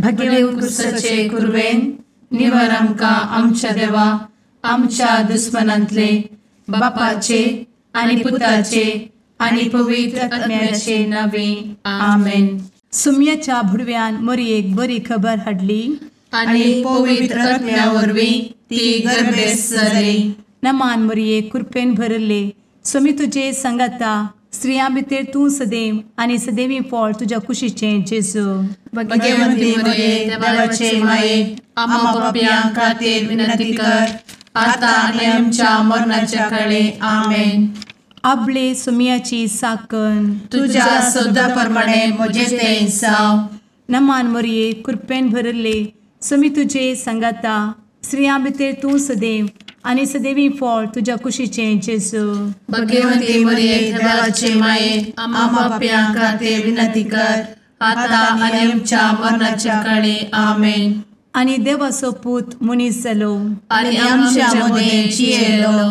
भगेव कुरवेन निवर आमकां आमच्या देवा आमच्या दुस्मनांतले बापाचे आनी पुताचे आनी पवित्र आत्म्याचे नावे आमेन. सुम्याच्या भुडव्यान मोरयेक बरी खबर हाडली आनी पवित्र आत्म्या वरवीं ती गर्भेस्त जाली. नमान मोरये, कृपेन भरले, स्वामी तुजे संगाता, स्त्रियां भितर तूं सदैव आनी सदैवी फळ तुज्या कुशीचें जेजू. भगवंती मोरये, देवाचे माये, आम्हा पापयां खातीर विनंती कर आता आनी आमच्या मरणाच्या काळे. आमेन. आपले सुम्याची साकन तुज्या सदा प्रमाणे म्हजें तें जावं. नमान मोरये, कृपेन भरले, स्वामी तुजे संगाता, स्त्रियां भितर तूं सदैव आनी सदैवी फळ तुज्या कुशीचें जेजू. भगवंती मोरये, देवाचे माये, आम्हा पापयां खातीर विनंती कर आता आनी आमच्या मरणाच्या काळे. आमेन. आनी देवाचो पूत मनीस जालो आनी आमच्या मदें जियेलो.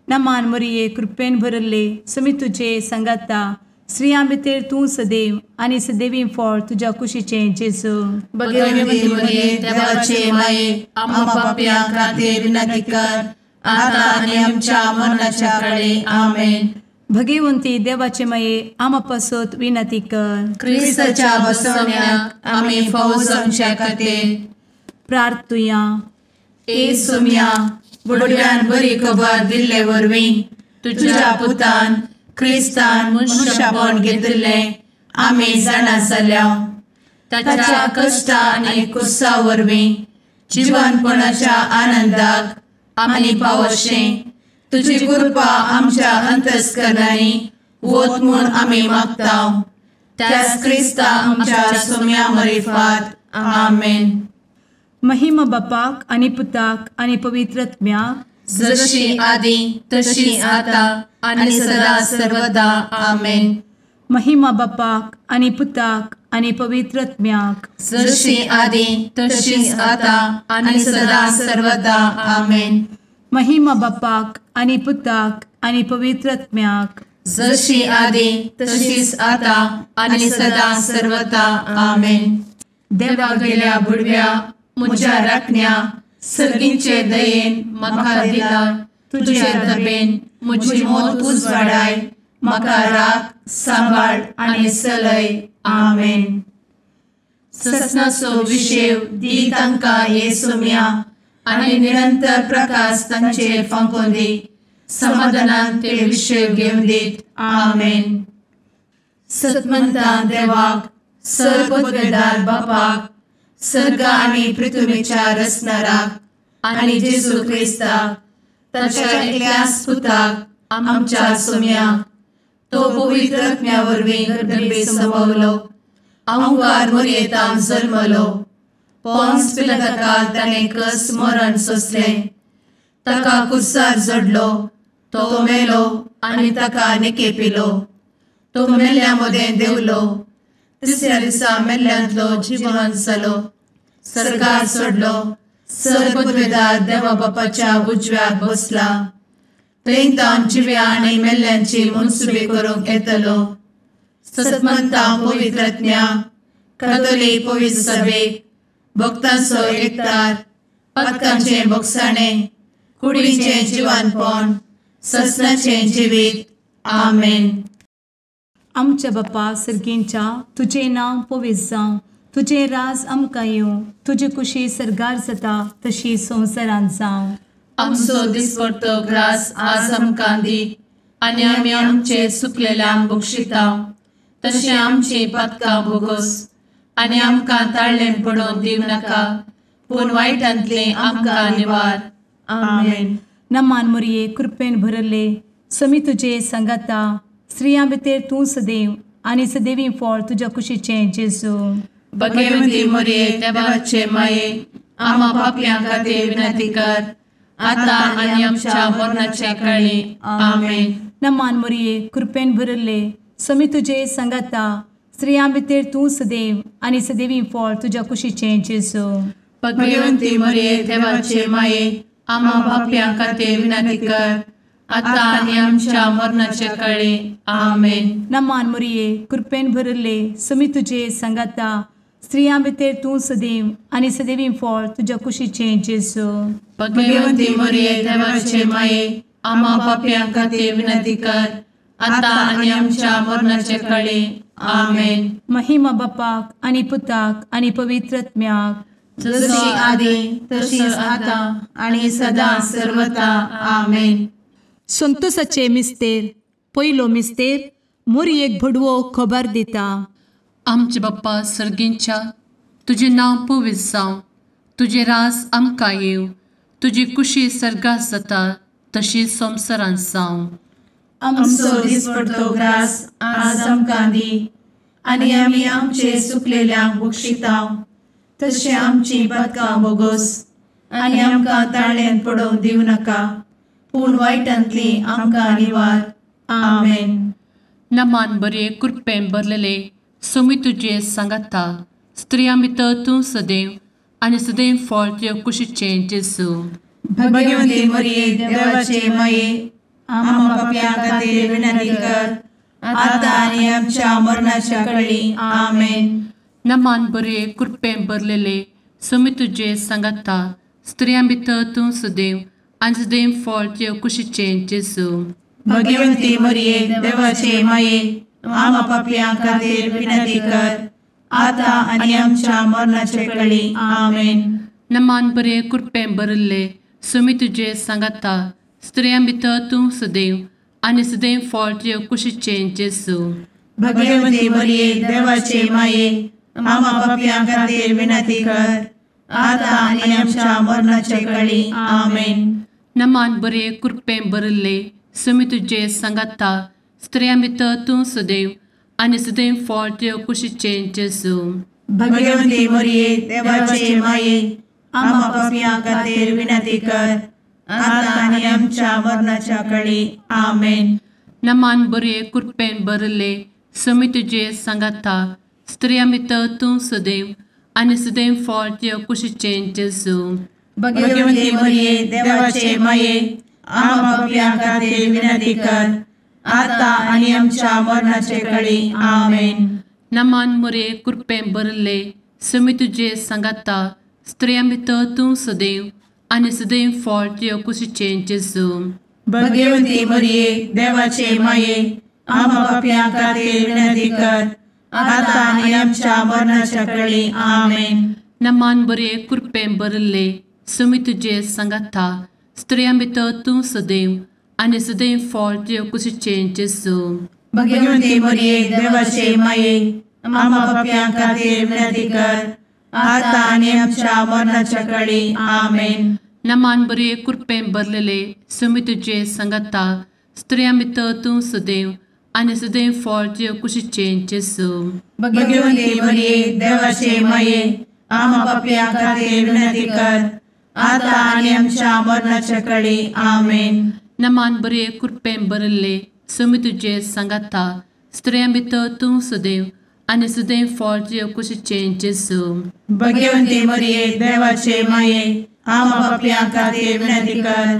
नमान मोरये, कृपेन भरले, स्वामी तुजे संगाता, स्त्रियां भितर तूं सदैव आनी सदैवी फळ तुज्या कुशीचें जेजू. भगवंती मोरये, देवाचे माये, आम्हा पापयां खातीर विनंती कर आता आनी आमच्या मरणाच्या काळे. आमेन. भगवंती देवाचे माये, आम्हा पासत विनंती कर. क्रिस्ताच्या बसवण्याक आमी फावो जावच्या खातीर प्रार्थुया. ए सुम्या, बुडव्यान बरी खबर दिल्ले वरवीं तुज्या पुतान क्रिस्तान मनशापण घेतिल्लें आमी जाणा जाल्या. ताच्या कश्टा आनी कुसा वरवीं जिवनपणाच्या आनंदाक आमी पावशें तुजी कृपा आमच्या अंतस्करणांनी वत म्हूण आमी मागता. त्याच क्रिस्ता आमच्या सुम्या मरिफात. आमेन. महिमा बापाक आनी पुताक आनी पवित्र आत्म्याक, जशी आदी तशी आता आनी सदा सर्वदा. आमेन. महिमा बापाक आनी पुताक आनी पवित्र आत्म्याक, जशी आदी तशी आता आनी सदा सर्वदा. आमेन. महिमा बापाक आनी पुताक आनी पवित्र आत्म्याक, जशी आदी तशीच आता आनी सदा सर्वदा. आमेन. देवा गेल्या बुडव्या म्हज्या राखण्या सर्गींचे दयेन म्हाका दिला तुजे दबेन म्हजी मोत उजवाडाय, म्हाका राख सांबाळ आनी सलय. आमेन. ससनाचो विशेव दी तांकां हे सुम्या आनी निरंतर प्रकाश तांचेर फांकोवन दी, समाधानान ते विशेव घेवन दीत. आमेन. सतमंता देवाक, सर्वपदवेदार बापाक, सर्ग आनी पृथ्वीच्या रचणाराक आनी जेजू क्रिस्ताक ताच्या एकल्याच पुताक आमच्या सुम्याक, तो पवित्र आत्म्या वरवीं गर्भे संभवलो, अहंकार मोरयेतान जल्मलो, पोन्स पिलाताकाल ताणें कस मरण सोंसलें, ताका कुर्सार जडलो, तो मेलो आनी ताका निकेपिलो, तो मेल्ल्या मदें देंवलो, तिसऱ्या दिसा मेल्ल्यांतलो जिवन जालो, सर्गार सोडलो, सर्वपदवेदार देवा बापाच्या उजव्याक बसला, थंय तावन जिव्या आनी मेल्ल्यांची मनसुबी करूंक येतलो. सतमंता पवित्र आत्म्या, कातोलीक पवित्र सभेक, भक्तांचो एकतार, पातकांचें भोगसाणें, कुडीचें जिवानपण, ससनाचें जिवीत. आमेन. आमच्या बापा सर्गींच्या, तुजें नांव पवित्र जावं, तुजें राज आमकां येवं, तुजी कुशी सर्गार जाता तशी संवसारांत जावं. आमचो दिसपडतो ग्रास आज आमकां दी आनी आमी आमचे सुकलेल्यांक बक्षिता तशें आमची पातकां भोगोस आनी आमकां ताळ्ळें पडोवन दिवं नाका, पूण वायटांतलें आमकां निवार. आमेन. नमान मोरये, कृपेन भरले, स्वामी तुजे संगाता, स्त्रियां भितर तूं सदैव आनी सदैवी फळ तुज्या कुशीचें जेजू. भगवंती मोरये, देवाचे माये, आम्हा पापयां खातीर विनंती कर आता आनी आमच्या मरणाच्या काळी. आमेन. नमान मोरये, कृपेन भरले, स्वामी तुजे संगाता, स्त्रियां भितर तूं सदैव आनी सदैवी फळ तुज्या कुशीचें जेजू. भगवंती मोरये, देवाचे माये, आम्हा पापयां खातीर विनंती कर आता आनी आमच्या मरणाच्या काळी. आमेन. नमान मोरये, कृपेन भरले, स्वामी तुजे संगाता, स्त्रियां भितर तूं सदैव आनी सदैवी फळ तुज्या कुशीचें जेजू. भगवंती मरिये देवाचे माये, आम्हा पापयां खातीर विनंती कर, आतां आनी आमच्या मरणाचे कळे. आमेन. महिमा बापाक आनी पुताक आनी पवित्र आत्म्याक, जशी आदी तशीच आतां आनी सदां सर्वता. आमेन. संतोषाचे मिस्तेर. पयलो मिस्तेर मोरयेक भडवो खबर दिता. आमचे बाप्पा सर्गींच्या, तुजें नांव पवित्र जावं, तुजें राज आमकां येवं, तुजी कुशी सर्गात जाता तशी संवसारांत जावं. आमचो दिसपडतो ग्रास आज आमकां दी, आनी आमी आमचे सुकलेल्यांक बक्षिता तशें आमची पातकां बोगोस, आनी आमकां ताळ्यांत पडोवंक दिवं नाका, पूण वायटांतली आमकां निवार. आमेन. नमान बरे कृपेन भरलेले सोमी तुजे सांगाता, स्त्रियां भितर तूं सदैव आनी सदैव फळ तुज्या कुशीचें जेजू. भगवंती मरिये देवाचे माये, आम्हा पापयां खातीर विनंती कर, आतां आनी आमच्या मरणाच्या कळी. आमेन. नमान बरे कृपेन भरलेले सोमी तुजे सांगाता, स्त्रियां भितर तूं सदैव आनी सदैव फळ तुज्या कुशीचें जेजू. भगवंती मरिये देवाचे माये, आम्हा पापयां खातीर विनंती कर, आतां आनी आमच्या मरणाचे कळी. आमेन. नमान बरे कृपेन भरिल्ले सोमी तुजे सांगाता, स्त्रियां भितर तूं सदैव आनी सदैव फळ तुज्या कुशीचें जेजू. भगवंती मरिये देवाचे माये, आम्हा पापयां खातीर विनंती कर, आतां आनी आमच्या मरणाचे कळी. आमेन. नमान बरे कृपेन भरिल्ले सोमी तुजे सांगाता, स्त्रियां भितर तूं सदैव आनी सदैव फळ तुज्या कुशीचें जेजू. भगवंती मरिये देवाचे माये, आम्हा पापयां खातीर विनंती कर, आतां आनी आमच्या मरणाच्या कळी. आमेन. नमान बरे कृपेन भरिल्ले सोमी तुजे सांगाता, स्त्रियां भितर तूं सदैव आनी सदैव फळ तुज्या कुशीचें जेजू. भगवंती मरिये देवाचे माये, आम्हा पापयां खातीर विनंती कर, आतां आनी आमच्या मरणाचे कळी. आमेन. नमान मरिये कृपेन भरिल्ले सोमी तुजे सांगाता, स्त्रियां भितर तूं सदैव आनी सदैव फळ तुज्या कुशीचें जेजू. भगवंती मरिये देवाचे माये, आम्हा पापयां खातीर विनंती कर, आतां आनी आमच्या मरणाच्या कळी. आमेन. नमान बरे कृपेन भरिल्ले सोमी तुजे सांगाता, स्त्रियां भितर तूं सदैव आनी सदैव फळ तुज्या कुशीचें जेजू. भगवंती मरिये देवाचे माये, आम्हा पापयां खातीर विनंती कर, आतां आनी आमच्या मरणाच्या कळी. आमेन. नमान बरे कृपेन भरलेले सोमी तुजे सांगाता, स्त्रियां भितर तूं सदैव आनी सदैव फळ तुज्या कुशीचें जेजू. भगवंती मरिये देवाचे माये, आम्हा पापयां खातीर विनंती कर, आतां आनी आमच्या मरणाच्या कळी. आमेन. नमान बरे कृपेन भरिल्ले सोमी तुजे सांगाता, स्त्रियां भितर तूं सदैव आनी सदैव फळ तुज्या कुशीचें जेजू. भगवंती मरिये देवाचे माये, आम्हा पापयां खातीर विनंती कर,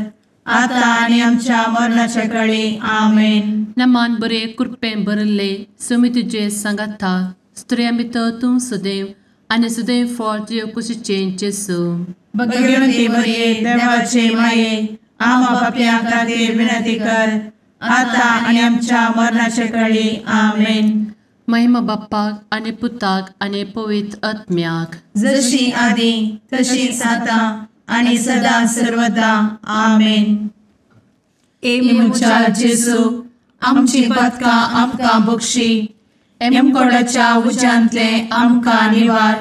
आतां आनी आमच्या मरणाच्या कळी. आमेन. नमान बरे कृपेन भरिल्ले सोमी तुजे सांगाता, स्त्रियां भितर तूं सदैव आनी सदैव फळ तुज्या कुशीचें जेजू. भगवंती मरिये देवाचे माये, आम्हा पापयां खातीर विनंती कर, आतां आनी आमच्या मरणाच्या कळी. आमेन. महिमा बाप्पाक आनी पुताक आनी पवित्र आत्म्याक, जशी आदी तशीच आतां आनी सदां सर्वदा. आमेन. ए म्हज्या जेजू, आमची पातकां आमकां बक्षी, एमकोडाच्या उज्यांतले आमकां निवार,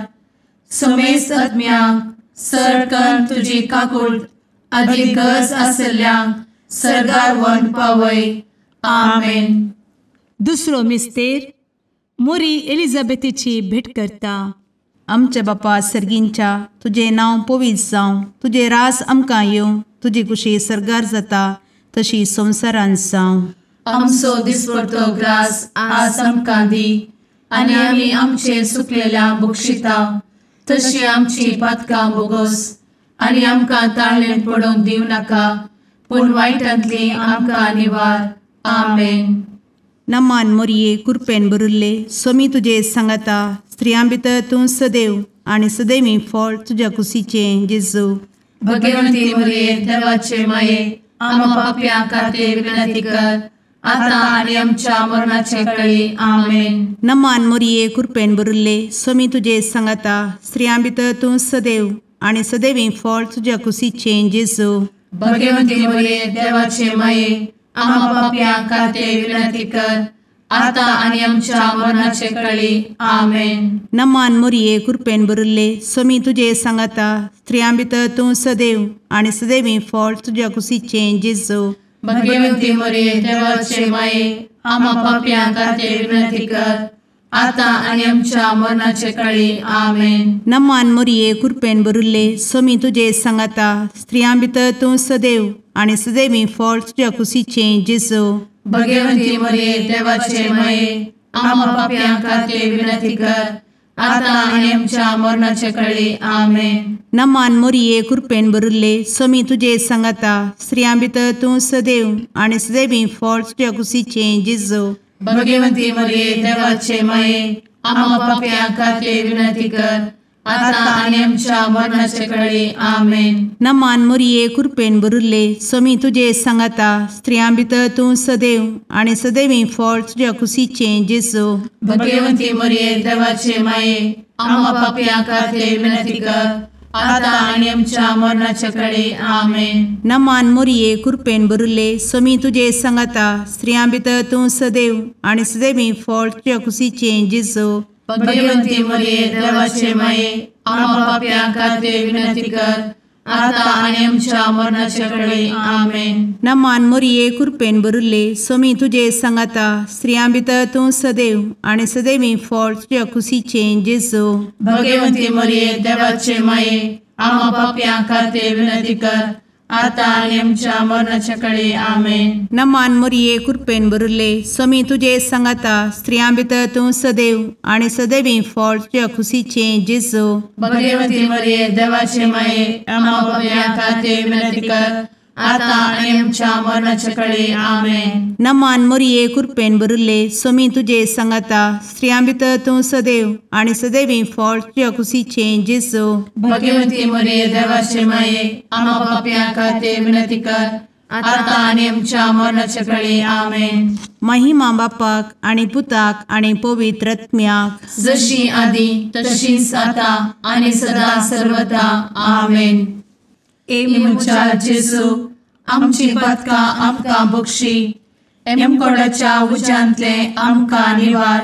समेस्त आत्म्यांक सरकन तुजी काकूट आदी गरज आशिल्ल्यांक सर्गार व्हरून पावय. आमेन. दुसरो मिस्तेर मोरी एलिझाबेथीची भेट करता. आमच्या बापा सर्गींच्या, तुजें नांव पवित्र जावं, तुजें रास आमकां येवं, तुजी कुशी सर्गार जाता तशी संवसारांत जावं. आमचो दिसपडतो ग्रास आज आमकां दी, आनी आमी आमचे सुकलेल्या बक्षिता तशी आमची पातकां बोगोस, आनी आमकां ताळ्ळेंत पडोवंक दिवं नाका, पूण वायटांतली आमकां निवार. आमेन. नमान मोरये कृपेन भरिल्ले, स्वामी तुजे सांगाता, स्त्रियां भितर तूं सदैव आनी सदैवी फळ तुज्या कुशीचें जेजू। भगवंती मरिये देवाचे माये आम्हा पाप्यां खातीर विनंती कर आता आनी आमच्या मरणाचे वेळी। आमेन। नमान मरिये कृपेन भरिल्ले स्वामी तुजे सांगाता स्त्रियां भितर तूं सदैव आनी सदैवी फळ तुज्या कुशीचें जेजू। भगवंती मरिये देवाचे माये आम्हा पाप्यां खातीर विनंती कर आता आनी आमच्या मरणाचे वेळी। आमेन। नमान मरिये कृपेन भरिल्ले स्वामी तुजे सांगाता स्त्रियां भितर तूं सदैव आनी सदैवी फळ तुज्या कुशीचें जेजू। भगवंती मरिये देवाचे माये आम्हा पाप्यां खातीर विनंती कर आता आनी आमच्या मरणाचे वेळी। आमेन। नमान मरिये कृपेन भरिल्ले स्वामी तुजे सांगाता स्त्रियां भितर तूं सदैव आनी सदैवी फळ तुज्या कुशीचें जेजू। भगवंती मरिये देवाचे माये आम्हा पाप्यां खातीर विनंती कर आता आनी आमच्या मरणाचे वेळी। आमेन। नमान मरिये कृपेन भरिल्ले स्वामी तुजे सांगाता स्त्रियां भितर तूं सदैव आनी सदैवी फळ तुज्या कुशीचें जेजू। भगवंती मरिये देवाचे माये आम्हा पाप्यां खातीर विनंती कर आता आनी आमच्या मरणाचे वेळी। आमेन। नमान मरिये कृपेन भरिल्ले स्वामी तुजे सांगाता स्त्रियां भितर तूं सदैव आनी सदैवी फळ तुज्या कुशीचें जेजू। भगवंती मरिये देवाचे माये आम्हा पाप्यां खातीर विनंती कर आता आनी आमच्या मरणाचे वेळी। आमेन। नमान मरिये कृपेन भरिल्ले स्वामी तुजे सांगाता स्त्रियां भितर तूं सदैव आनी सदैवी फळ तुज्या कुशीचें जेजू। भगवंती मरिये देवाचे माये आम्हा पाप्यां खातीर विनंती कर आता आनी आमच्या मरणाचे वेळी। आमेन। नमान मरिये कृपेन भरिल्ले स्वामी तुजे सांगाता स्त्रियां भितर तूं सदैव आनी सदैवी फळ तुज्या कुशीचें जेजू। भगवंती मरिये देवाचे माये आम्हा पाप्यां खातीर विनंती कर आता आनी आमच्या मरणाचे वेळी। आमेन। नमान मरिये कृपेन भरिल्ले स्वामी तुजे सांगाता स्त्रियां भितर तूं सदैव आनी सदैवी फळ तुज्या कुशीचें जेजू। भगवंती मरिये देवाचे माये आम्हा पाप्यां खातीर विनंती कर आता आनी आमच्या मरणाचे वेळी। आमेन। नमान मरिये कृपेन भरिल्ले स्वामी तुजे सांगाता स्त्रियां भितर तूं सदैव आनी सदैवी फळ तुज्या कुशीचें जेजू। भगवंती मरिये देवाचे माये आम्हा पाप्यां खातीर विनंती कर आता आनी आमच्या मरणाचे वेळी। आमेन। महिमा बापाक आनी पुताक आनी पवित्र आत्म्याक जशी आदी तशीच आता आनी सदा सर्वदा। आमेन। ए म्हज्या जेजू आमची पातकां आमकां बक्षी एमकोडाच्या उज्यांतले आमकां निवार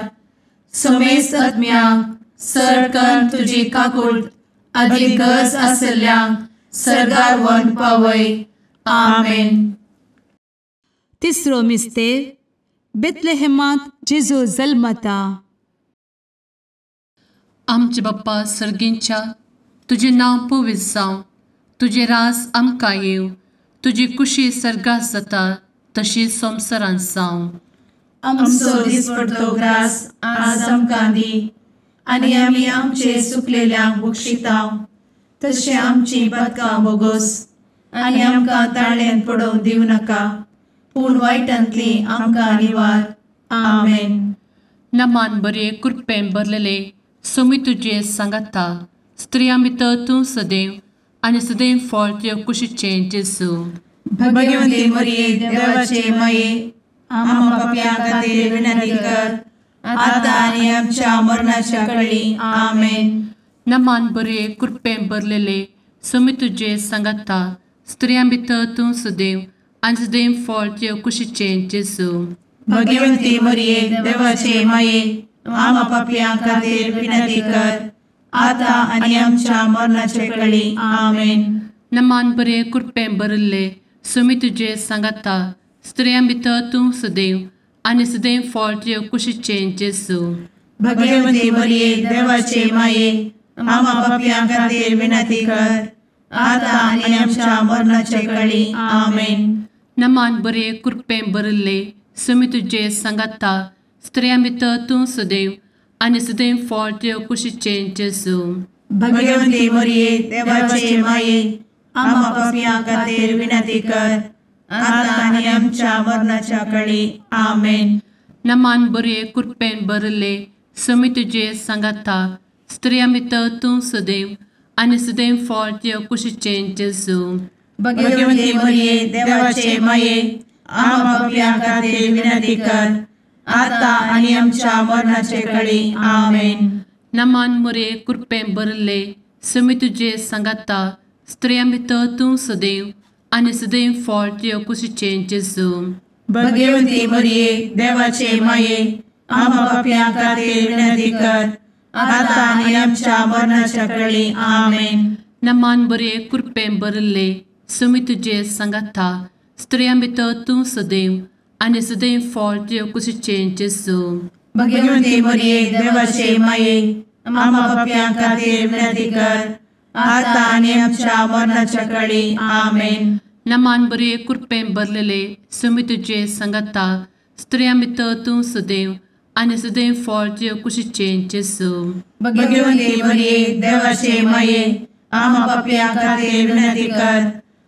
समेस्त आत्म्यांक सरकन तुजी काकूट आदी गरज आसल्ल्यांक सर्गार व्हरून पावय। आमेन। तिसरो मिस्तेर बेथलेहेमांत जेजू जल्मता। आमचे बाप्पा सर्गींच्या तुजें नांव पवित्र जावं, तुजें राज आमकां येवं, तुजी कुशी सर्गात जाता तशी संवसारांत जावं। आमचो दिसपडतो ग्रास आज आमकां दी आनी आमी आमचे सुकलेल्यांक बक्षितांव तशें आमची पातकां बोगोस आनी आमकां ताळ्यान पडोवंक दिवं नाका पूण वायटांतली आमकां निवार। आमेन। नमान बरे कृपेन भरलेले स्वामी तुजे सांगाता स्त्रियां भितर तूं सदैव आनी सदैव फळ तुज्या कुशीचें जेजू। भगवंती मरिये देवाचे माये आम्हा पाप्यां खातीर विनंती कर आता आनी आमच्या मरणाच्या वेळी। आमेन। नमान बरे कृपेन भरलेले स्वामी तुजे सांगाता स्त्रियां भितर तूं सदैव आनी सदैव फळ तुज्या कुशीचें जेजू। भगवंती मरिये देवाचे माये आम्हा पाप्यां खातीर विनंती कर आता आनी आमच्या मरणाचे वेळी। आमेन। नमान बरे कृपेन भरिल्ले स्वामी तुजे सांगाता स्त्रियां भितर तूं सदैव आनी सदैव फळ तुज्या कुशीचें जेजू। भगवंती मरिये देवाचे माये आम्हा पाप्यां खातीर विनंती कर आता आनी आमच्या मरणाचे वेळी। आमेन। नमान बरे कृपेन भरिल्ले स्वामी तुजे सांगाता स्त्रियां भितर तूं सदैव आनी सदैव फळ तुज्या कुशीचें जेजू। भगवंती मरिये देवाचे माये आम्हा पाप्यां खातीर विनंती कर आता आनी आमच्या मरणाच्या वेळी। आमेन। नमान बरे कृपेन भरिल्ले समी तुजे सांगाता स्त्रियां भितर तूं सदैव आनी सदैव फळ तुज्या कुशीचें जेजू. भगवती मरिये देवाचे माये आम्हा पाप्यां खातीर विनंती कर आता आनी आमच्या मरणाचे कळी. आमेन. नमान मोरये कृपेन भरिल्ले समी तुजे सांगाता स्त्रियां भितर तूं सदैव आनी सदैव फळ तुज्या कुशीचें जेजू. भगवती मरिये देवाचे माये आम्हा पाप्यां खातीर विनंती कर आता आनी आमच्या मरणाच्या कळी. आमेन. नमान बरे कृपेन भरिल्ले समी तुजे सांगाता स्त्रियां भितर तूं सदैव आनी सदैव फळ तुज्या कुशीचें जेजू. भगवती मरिये देवाचे माये आम्हा पाप्यां खातीर विनंती कर आता आनी आमच्या मरणाच्या कळी. आमेन. नमान बरे कृपेन भरलेले समी तुजे सांगाता स्त्रियां भितर तूं सदैव आनी सदैव फळ तुज्या कुशीचें जेजू. भगवती मरिये देवाचे माये आम्हा पाप्यां खातीर विनंती कर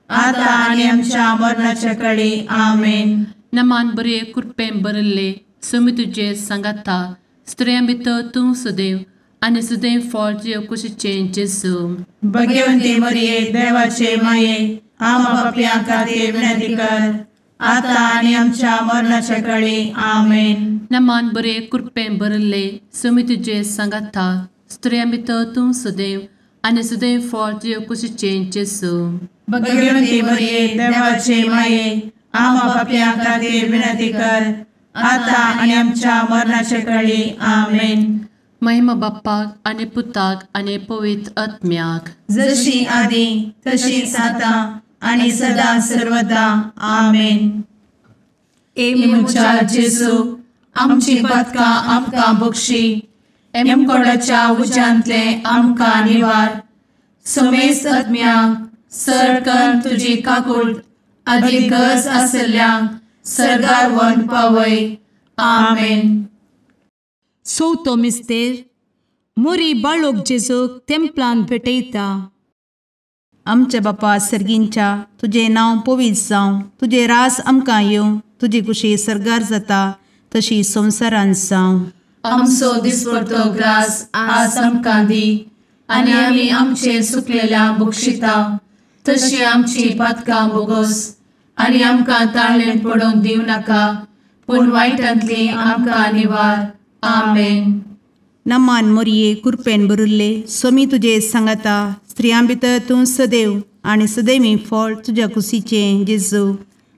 आता आनी आमच्या मरणाच्या कळी. आमेन. नमान बरे कृपेन भरिल्ले समी तुजे सांगाता स्त्रियां भितर तूं सदैव आनी सदैव फळ तुज्या कुशीचें जेजू. भगवती मरिये देवाचे माये आम्हा पाप्यां खातीर विनंती कर आता आनी आमच्या मरणाच्या कळी. आमेन. नमान बरे कृपेन भरिल्ले समी तुजे सांगाता स्त्रियां भितर तूं सदैव आनी सदैव फळ तुज्या कुशीचें जेजू. भगवती मरिये देवाचे माये आम्हा पाप्यां खातीर विनंती कर आता आनी आमच्या मरणाच्या कळी. आमेन. महिमा बाप्पाक आनी पुताक आनी पवित्र आत्म्याक, जशी आदी तशीच आता आनी सदा सर्वदा. आमेन. ए म्हज्या जेजू आमची पातकां आमकां बक्षी, एमकोडाच्या उज्यांतले आमकां निवार, समेस्त आत्म्यांक सरकन तुजी काकूट आदी गरज आसल्ल्यांक सर्गार व्हरून पावय. आमेन. चवथो मिस्तेर मोरी बाळोक जेजूक तेंपलान भेटयता. आमच्या बापा सर्गींच्या तुजें नांव पवित्र जावं, तुजें रास आमकां येवं, तुजी कुशी सर्गार जाता तशी संवसारांत जावं. आमचो दिसपडतो ग्रास आज आमकां दी आनी आमी आमचे सुकलेल्या बक्षिता तशी आमची पातकां बोगोस आनी आमकां ताळेन पडोवंक दिवं नाका, पूण वायटांतली आमकां निवार. आमेन. नमान मोरये कृपेन भरिल्ले स्वामी तुजे सांगाता स्त्रियां भितर तूं सदैव आनी सदैवी फळ तुज्या कुशीचें जेजू.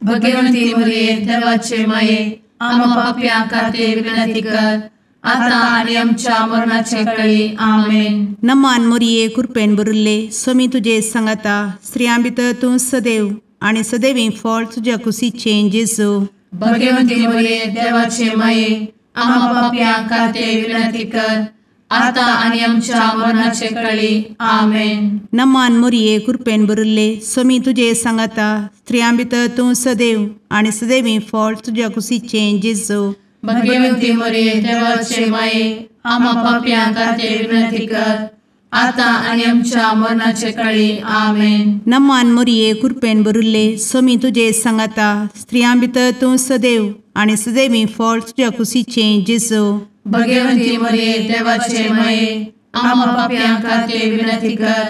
भगवती मोरये देवाचे माये आम्हा पाप्यां खातीर विनंती कर आता आनी आमच्या मरणाचे कळी. आमेन. नमान मोरये कृपेन भरिल्ले स्वामी तुजे सांगाता स्त्रियां भितर तूं सदैव आनी सदैवी फळ तुज्या कुशीचें जेजू. भगवती मोरये देवाचे माये आम्हा पाप्यां खातीर विनंती कर आता आनी आमच्या मरणाचे कळी. आमेन. नमान मोरये कृपेन भरिल्ले स्वामी तुजे सांगाता स्त्रियां भितर तूं सदैव आनी सदैवी फळ तुज्या कुशीचें जेजू. भगवती मोरये देवाचे माये आम्हा पाप्यां खातीर विनंती कर आता आनी आमच्या मरणाचे कळी. आमेन. नमान मोरये कृपेन भरिल्ले स्वामी तुजे सांगाता स्त्रियां भितर तूं सदैव आनी सदैवी फळ तुज्या कुशीचें जेजू. भगवती मोरये देवाचे माये आम्हा पाप्यां खातीर विनंती कर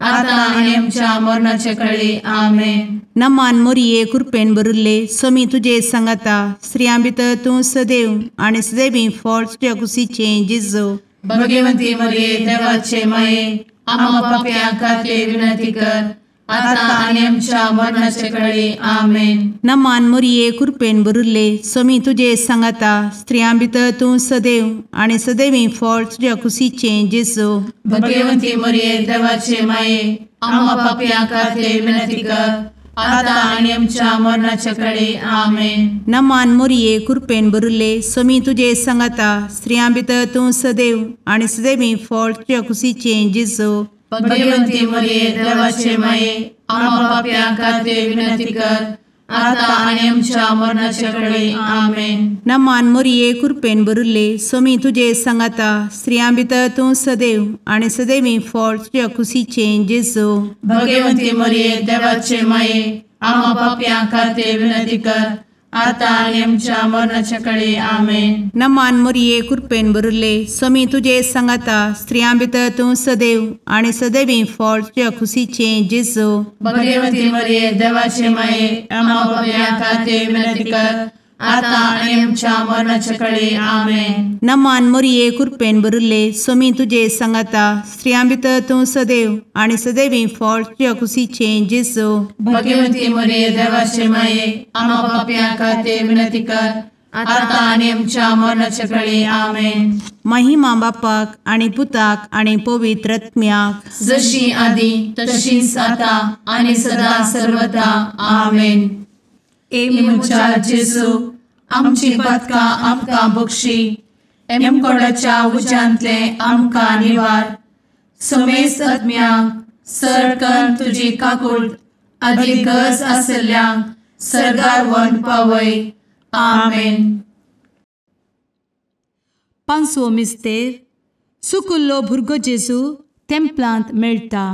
आता आनी आमच्या मरणाचे कळी. आमेन. नमान मोरये कृपेन भरिल्ले स्वामी तुजे सांगाता स्त्रियां भितर तूं सदैव आनी सदैवी फळ तुज्या कुशीचें जेजू. भगवती मोरये देवाचे माये आम्हा पाप्यां खातीर विनंती कर आता आनी आमच्या मरणाचे कळी. आमेन. नमान मोरये कृपेन भरिल्ले स्वामी तुजे सांगाता स्त्रियां भितर तूं सदैव आनी सदैवी फळ तुज्या कुशीचें जेजू. भगवती मोरये देवाचे माये आम्हा पाप्यां खातीर विनंती कर आता आनी आमच्या मरणाचे कळी. आमेन. नमान मोरये कृपेन भरिल्ले स्वामी तुजे सांगाता स्त्रियां भितर तूं सदैव आनी सदैवी फळ तुज्या कुशीचें जेजू. भगवती मोरये देवाचे माये आम्हा पाप्यां खातीर विनंती कर आता आनी आमच्या मरणाचे कळी. आमेन. नमान मोरये कृपेन भरिल्ले स्वामी तुजे सांगाता स्त्रियां भितर तूं सदैव आनी सदैवी फळ तुज्या कुशीचें जेजू. भगवती मोरये देवाचे माये आम्हा पाप्यां खातीर विनंती कर आतां आनी आमच्या मरणाच्या कळे. आमेन. नमान मोरये कृपेन भरिल्ले स्वामी तुजे सांगाता, स्त्रियां भितर तूं सदैव आनी सदैवी फळ तुज्या खुशीचें जेजू. भगवती मरिये देवाचे माये, आम्हा पाप्यां खातीर विनंती कर, आतां आनी आमच्या मरणाच्या कळे. आमेन. नमान मोरये कृपेन भरिल्ले स्वामी तुजे सांगाता, स्त्रियां भितर तूं सदैव आनी सदैवी फळ तुज्या खुशीचें जेजू. भगवती मरिये देवाचे माये, आम्हा पाप्यां खातीर विनंती कर, आतां आनी आमच्या मरणाच्या कळे. आमेन. महिमा बापाक आनी पुताक आनी पवित्र आत्म्याक, जशी आदी तशीच आतां आनी सदा सर्वदा. आमेन. ए म्हज्या जेजू, आमची पातकां आमकां बक्षी, एमकोडाच्या उज्यांतले आमकां निवार, समेस्त आत्म्यांक सरकन तुजी काकूट आदी गरज आशिल्ल्यांक सर्गार व्हरून पावय. आमेन. पांचवो मिस्तेर सुकुल्लो भुरगो जेजू तेंपलांत मेळटा.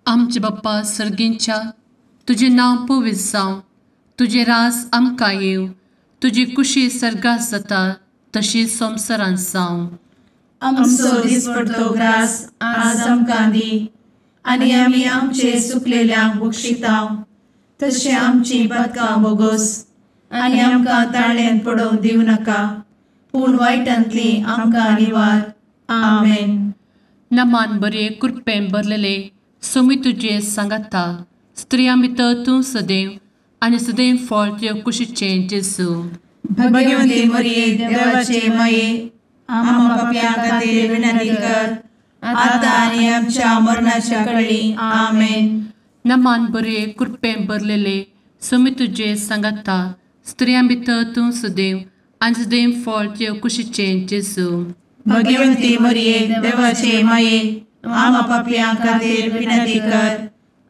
आमचे बाप्पा सर्गींच्या, तुजें नांव पवित्र जावं, तुजें राज आमकां येवं, तुजी कुशी सर्गात जाता तशी संवसारांत जावं. आमचो दिसपडतो ग्रास आज आमकां दी, आनी आमी आमचे सुकलेल्यांक बक्षिता तशें आमची पातकां बोगोस, आनी आमकां ताळ्यांत पडोवंक दिवं नाका, पूण वायटांतली आमकां निवार. आमेन. नमान बरे कृपेन भरलेले स्वामी तुजे सांगाता, स्त्रियां भितर तूं सदैव आनी सदैव फळ तुज्या कुशीचें जेजू. भगवती मरिये देवाचे माये, आम्हा पाप्यां खातीर विनंती कर, आतां आनी आमच्या मरणाच्या कळी. आमेन. नमान बरे कृपेन भरलेले स्वामी तुजे सांगाता, स्त्रियां भितर तूं सदैव आनी सदैव फळ तुज्या कुशीचें जेजू. भगवती मरिये देवाचे माये, आम्हा पाप्यां खातीर विनंती कर,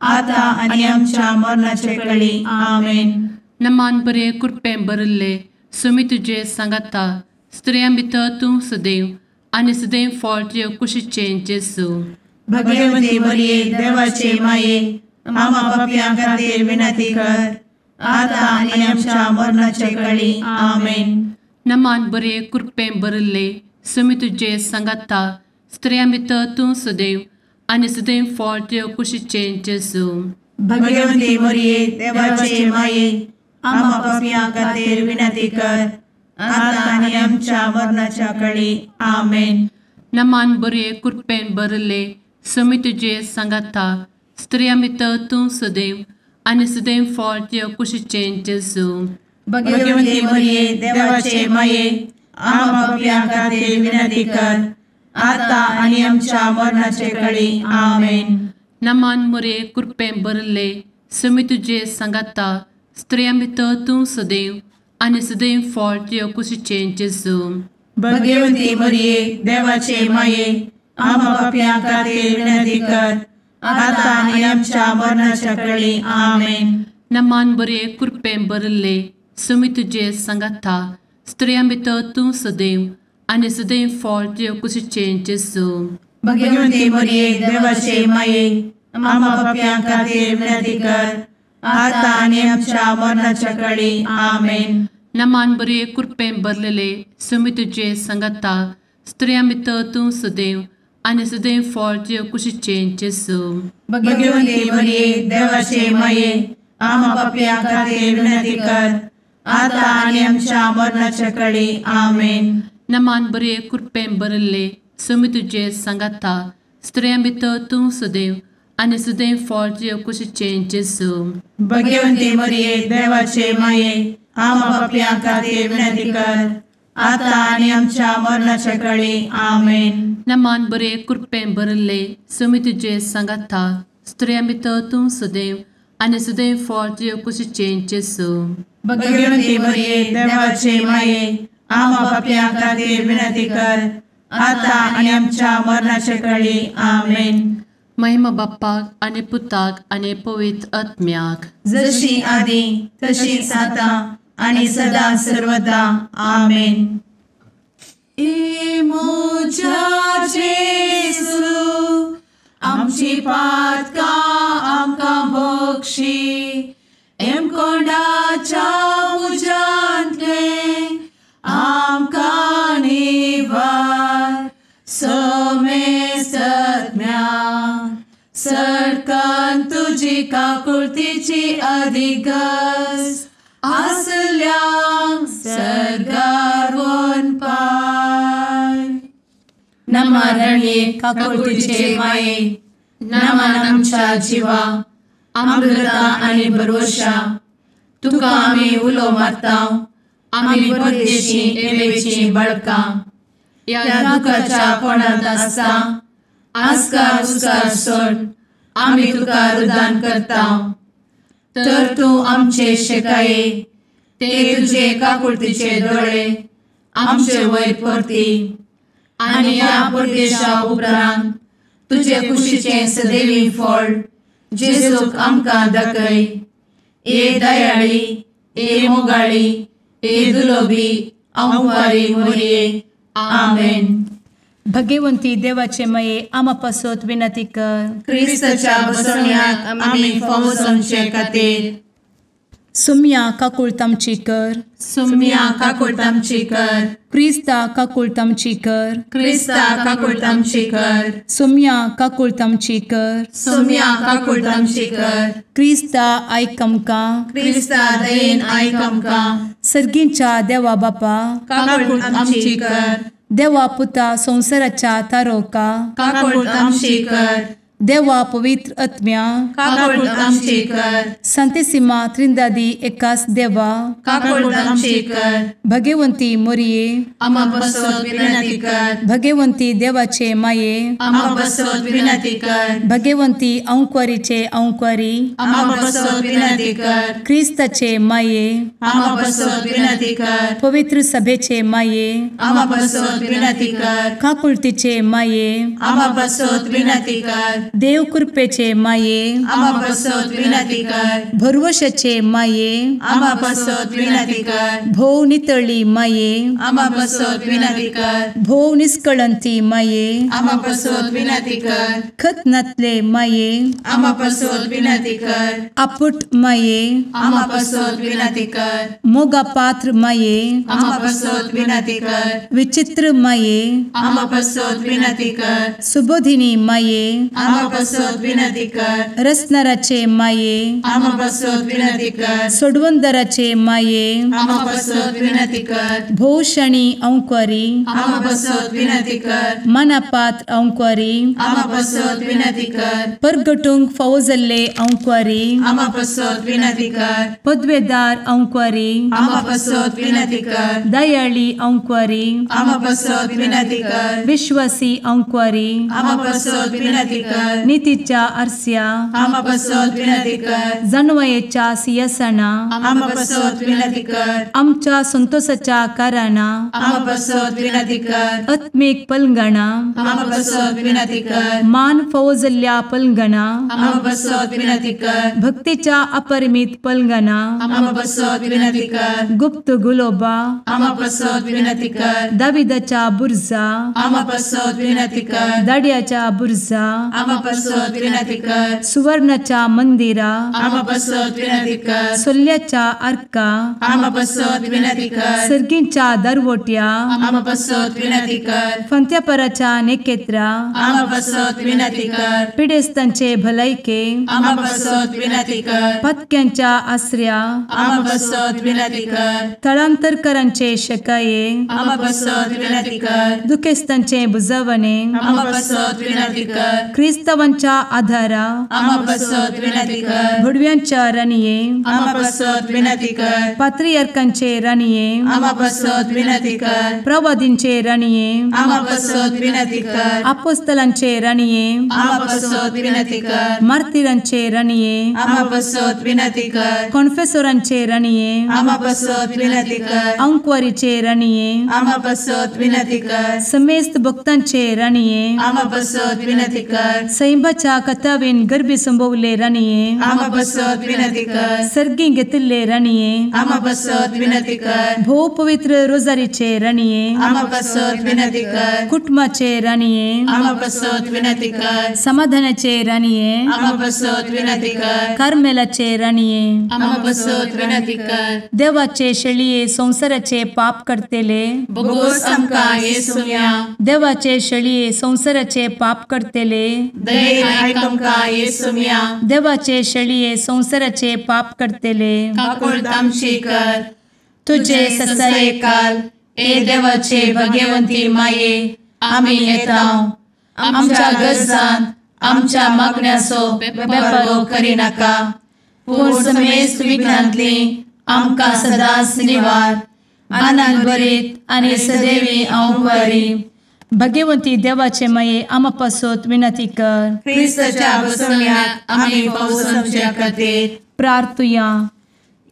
आतां आनी आमच्या मरणाच्या कळी. आमेन. नमान बरे कृपेन भरिल्ले स्वामी तुजे सांगाता, स्त्रियां भितर तूं सदैव आनी सदैव फळ तुज्या कुशीचें जेजू. भगवती मरिये देवाचे माये, आम्हा पाप्यां खातीर विनंती कर, आतां आनी आमच्या मरणाच्या कळी. आमेन. नमान बरे कृपेन भरिल्ले स्वामी तुजे सांगाता, स्त्रियां भितर तूं सदैव आनी सदैव फळ तुज्या कुशीचें जेजू. भगवती मरिये देवाचे माये, आम्हा पाप्यां खातीर विनंती कर, आतां आनी आमच्या मरणाच्या कळी. आमेन. नमान बरे कृपेन भरिल्ले स्वामी तुजे सांगाता, स्त्रियां भितर तूं सदैव आनी सदैव फळ तुज्या कुशीचें जेजू. भगवती मरिये देवाचे माये, आम्हा पाप्यां खातीर विनंती कर, आतां आनी आमच्या मरणाचे कळी. आमेन. नमान मरिये कृपेन भरिल्ले स्वामी तुजे सांगाता, स्त्रियां भितर तूं सदैव आनी सदैव फळ तुज्या कुशीचें जेजू. भगवती मरिये देवाचे माये, आम्हा पाप्यां खातीर विनंती कर, आतां आनी आमच्या मरणाच्या कळी. आमेन. नमान बरे कृपेन भरिल्ले स्वामी तुजे सांगाता, स्त्रियां भितर तूं सदैव आनी सदैव फळ तुज्या कुशीचें जेजू. भगवती मरिये देवाचे माये, आम्हा पाप्यां खातीर विनंती कर, आतां आनी आमच्या मरणाच्या कळी. आमेन. नमान बरे कृपेन भरलेले स्वामी तुजे सांगाता, स्त्रियां भितर तूं सदैव आनी सदैव फळ तुज्या कुशीचें जेजू. भगवती मरिये देवाचे माये, आम्हा पाप्यां खातीर विनंती कर, आतां आनी आमच्या मरणाच्या कळी. आमेन. नमान बरे कृपेन भरिल्ले स्वामी तुजे सांगाता, स्त्रियां भितर तूं सदैव आनी सदैव फळ तुज्या कुशीचें जेजू. भगवती मरिये देवाचे माये, आम्हा पाप्यां खातीर विनंती कर, आतां आनी आमच्या मरणाच्या कळी. आमेन. नमान बरे कृपेन भरिल्ले स्वामी तुजे सांगाता, स्त्रियां भितर तूं सदैव आनी सदैव फळ तुज्या कुशीचें जेजू. भगवती मरिये देवाचे माये, आम्हा पाप्यां खातीर विनंती कर, आतां आनी आमच्या मरणाच्या कळी. आमेन. महिमा बाप्पाक आनी पुताक आनी पवित्र आत्म्याक, जशी आदी तशीच आतां आनी सदा सर्वदा. आमेन. ए म्हज्या जेजू, आमची पातकां आमकां बक्षी, एमकोंडाच्या तुजी काकुळतीची अधिगस आसल्यांक सर्गार वनपाय. नमा रणये काकुळतीचे माये, नमन आमच्या जिवा, अमृता आनी भरवशा, तुका आमी उलो मारता, आमी परदेशी एवेची बळकां, ह्या दुखाच्या कोणांत आसता आस्कार उस्कार सोड आमी तुका रुदान करता. तर तूं आमचे शेकाये ते तुजे काकुळतीचे दोळे आमचे वयर परती आनी ह्या परदेशा उपरांत तुजे कुशीचें सदैवी फळ जेजूक आमकां दाखय. ए दयाळी, ए मोगाळी, ए दुलोबी अंवारी मोरये. आमेन. भगवंती देवाचे मये आमा पासत विनंती कर. क्रिस्ताच्या बसवण्याक आमी फावो जावचे खातीर. सुम्या काकुळत आमची कर. सुम्या काकुळत आमची कर. क्रिस्ता काकुळत आमची कर. क्रिस्ता काकुळत आमची कर. सुम्या काकुळत आमची कर. सुम्या काकुळत आमची कर. क्रिस्ता आयक आमकां. क्रिस्ता दयेन आयक आमकां. सर्गींच्या देवा बापा काकुळत आमची कर. देवा पुता संवसाराच्या तारोका काकुळत आमची कर. देवा पवित्र आत्म्या काकुळत आमची कर. संतेसिमा त्रिंदादी एकास देवा काकुळत आमची कर. भगवंती मोरये आमा पासत विनंती कर. भगवंती देवाचे माये आमा पासत विनंती कर. भगवंती अंकुरीचे अंकुरी आमा पासत विनंती कर. क्रिस्ताचे माये आमा पासत विनंती कर. पवित्र सभेचे माये आमा पासत विनंती कर. काकुळतीचे माये आमा पासत विनंती कर. देव कृपेचे माये आमा पासत विनंती कर. भरवशाचे माये आमा पासत विनंती कर. भोव नितळी माये आमा पासत विनंती कर. भोव निष्कळंती माये आमा पासत विनंती कर. खत नातले माये आमा पासत विनंती कर. आपुट माये आमा पासत विनंती कर. मोगा पात्र माये आमा पासत विनंती कर. विचित्र माये आमा पासत विनंती कर. सुबोधिनी माये आमा पासत विनंती कर. रसनाराचे माये आमा पासत विनंती कर. सोडवंदराचे माये आमा पासत विनंती कर. भोवशणी अंकुरी आमा पासत विनंती कर. मनापात्र अंकुरी आमा पासत विनंती कर. परगटूंक फावो जाल्ले अंकुरी आमा पासत विनंती कर. पदवेदार अंकुरी आमा पासत विनंती कर. दयाळी अंकुरी आमा पासत विनंती कर. विश्वासी अंकुरी आमा पासत विनंती कर. नितीच्या आरस्या आमा पासत विनंती कर. जानवयेच्या सिंहासना आमा पासत विनंती कर. आमच्या संतोषाच्या कारणा आमा पासत विनंती कर. आत्मीक पलंगणा आमा पासत विनंती कर. मान फावो जाल्ल्या पलंगणा आमा पासत विनंती कर. भक्तीच्या अपरिमित पलंगणा आमा पासत विनंती कर. गुप्त गुलोबा आमा पासत विनंती कर. दाविदाच्या बुर्जा आमा पासत विनंती कर. दाड्याच्या बुर्जा आमा पासत विनंती कर. सुवर्णाच्या मंदिरा आमा पासत विनंती कर. सोल्ल्याच्या आर्का आमा पासत विनंती कर. सर्गींच्या दरवट्या आमा पासत विनंती कर. फंत्यापराच्या नेकेत्रा आमा पासत विनंती कर. पिडेस्तांचे भलायके आमा पासत विनंती कर. पत्क्यांच्या आसऱ्या आमा पासत विनंती कर. थळांतरकरांचे शकाये आमा पासत विनंती कर. दुखेस्तांचे बुजवणे आमा पासत विनंती कर. क्रिस्तावांच्या आधारा आमा पासत विनंती कर. भुडव्यांच्या राणये आमा पासत विनंती कर. पात्रियार्कांचे राणये आमा पासत विनंती कर. प्रवादींचे राणये आमा पासत विनंती कर. आपोस्तलांचे राणये आमा पासत विनंती कर. मार्तिरांचे राणये आमा पासत विनंती कर. कॉन्फेसोरांचे राणये आमा पासत विनंती कर. अंकुवारीचे राणये आमा पासत विनंती कर. समेस्त भक्तांचे राणये आमा पासत विनंती कर. सैंबाच्या कथावेन गर्भी संभवले राणये आमा पासत विनंती कर. सर्गी घेतिल्ले राणये आमा पासत विनंती कर. भोव पवित्र रोजारीचे राणये आमा पासत विनंती कर. कुटुंबाचे राणये आमा पासत विनंती कर. समाधानाचे राणये आमा पासत विनंती कर. कार्मेलाचे राणये आमा पासत विनंती कर. देवाचे शेळये संवसाराचे पाप करतेले बोगोस आमकां येसुम्या देवाचे शेळये संवसाराचे पाप करतेले दयेन आयक आमकां येसुम्या। देवाचे शेळये संवसाराचे पाप करतले काकुळट आमची कर। तुजे ससायेकाल ए देवाचे भगवंती माये आमी येता आमच्या गरजान आमच्या मागण्याचो बेपर्वो करिनाका पूण समेस्त विघ्नांतली आमकां सदांच निवार। आनंद भरीत आनी सदैवी अंवकारी भगवंती देवाचे माये आमा पासत विनंती कर। क्रिस्ताच्या बसवण्याक आमी पावसाच्या खातीर प्रार्थुया।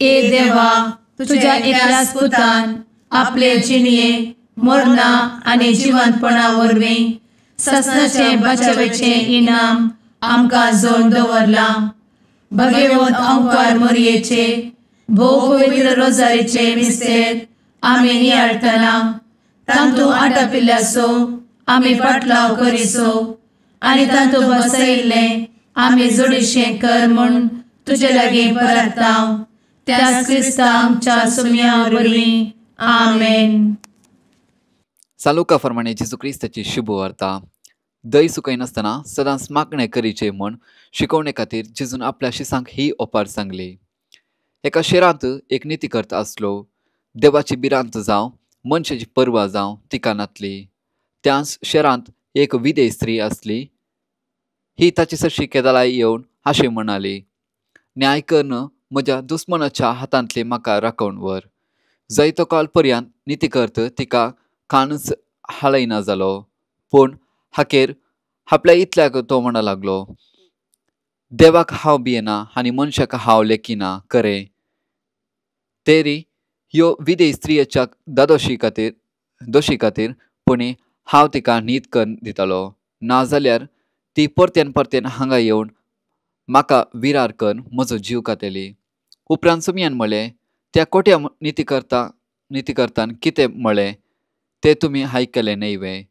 ए देवा तुझ्या एकल्याच पुतान आपले जिणये मरणा आनी जिवंतपणा वरवीं ससनाचे बचावेचे इनाम आमकां जोडून दवरलां। भगवंत अंकार मोरयेचे भोव पवित्र रोजारीचे मिस्तेर आमी नियाळटना तांतू आटापिल्ल्याचो आमी पाटलाव करिसो आनी तांतू बसयिल्लें आमी जोडीशें कर म्हूण तुजे लागीं परता त्याच क्रिस्ता आमच्या सुम्या वरवीं आमेन। सालुका फरमाणे जेजू क्रिस्ताची शुभवार्ता। दय सुकयनासतना सदांच मागणें करीचें म्हूण शिकोवणे खातीर जेजून आपल्या शिसांक ही ओपार सांगली। एका शेरांत एक नितीकर्त आसलो। देवाची भिरांत जावं मनशाची पर्वा जावं तिका नातली। त्याच शेरांत एक विदेश स्त्री आसली। ही ताची सरशी केदाळाय येवन अशें म्हणाली, न्याय करून म्हज्या दुस्मनाच्या हातांतली म्हाका राखोवन व्हर। जायतो काल पर्यंत नितीकर्त तिका कानच हालयना जालो। पूण हाकेर आपल्या इतल्याक तो म्हणा लागलो, देवाक हांव भियेना आनी मनशाक हांव लेखिना खरें तेरी ह्यो विदेश स्त्रियेच्या दादोशी खातीर दोशी खातीर पुणी हांव तिका न्हीद करून दितालो, नाजाल्यार ती परत्यान परत्यान हांगा येवन म्हाका विरार करून म्हजो जीव खातली। उपरांत सुमयान म्हळें, त्या कोट्या नितीकर्तान कितें म्हळें तें तुमी आयकलें न्हय वे?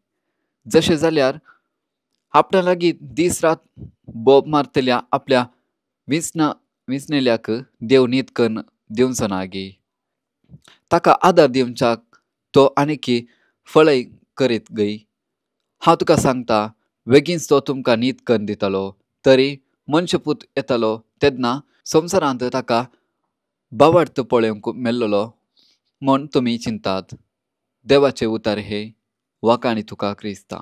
जशें जाल्यार आपणा लागीं दीस रात बोब मारतल्या आपल्या विंचनेल्याक देव न्हीद करून दिवचो ना गी? ताका आदार दिवच्याक तो आनीकी फळय करीत गई। हांव तुका सांगता, बेगीनच तो तुमकां न्हीद करून दितलो। तरी मनशपूत येतलो तेन्ना संवसारांत ताका बावडत पळोवंक मेल्लोलो म्हूण तुमी चिंतात। देवाचे उतार हे वाकाणी तुका क्रिस्ता।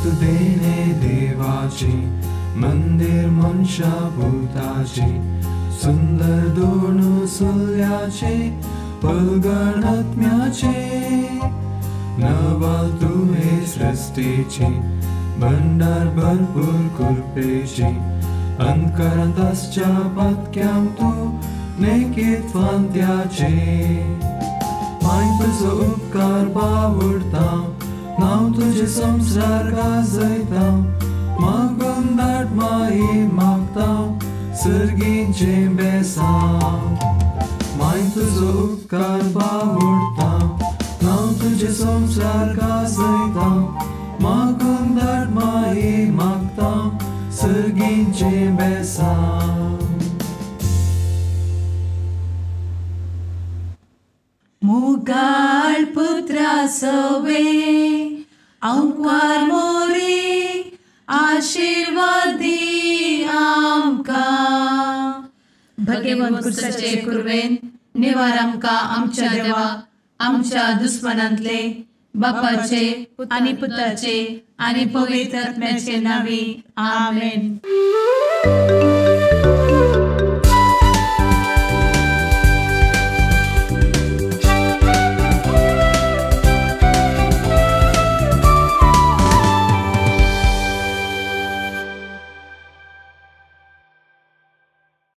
तू देणे देवाची मंदिर मनशा भूताची सुंदर दोन सुल्याचे पलगण आत्म्याचे नवाल तू हे सृष्टीची भंडार भरपूर कृपेची अंधकारांत आसच्या पातक्यांक तू नेकीत फांत्याचे माय तुजो उपकार बावडता नांव तुझे संसार गाजयता मागून दाट माई मागता सर्गीचें बेसांव माय तुजो उपकार बावडता नांव तुझे संसार गाजयता मागून दाट माई मागता सर्गीचें बेसांव। मुगाळ पुत्रा सवे अंकार मोरी आशीर्वादी आमकां। भगवंत क्रिस्ताचे कुर्वेन निवार आमकां आमच्या देवा आमच्या दुस्मनांतले बापाचे आनी पुताचे आनी पवित्र आत्म्याचे नांवी आमेन।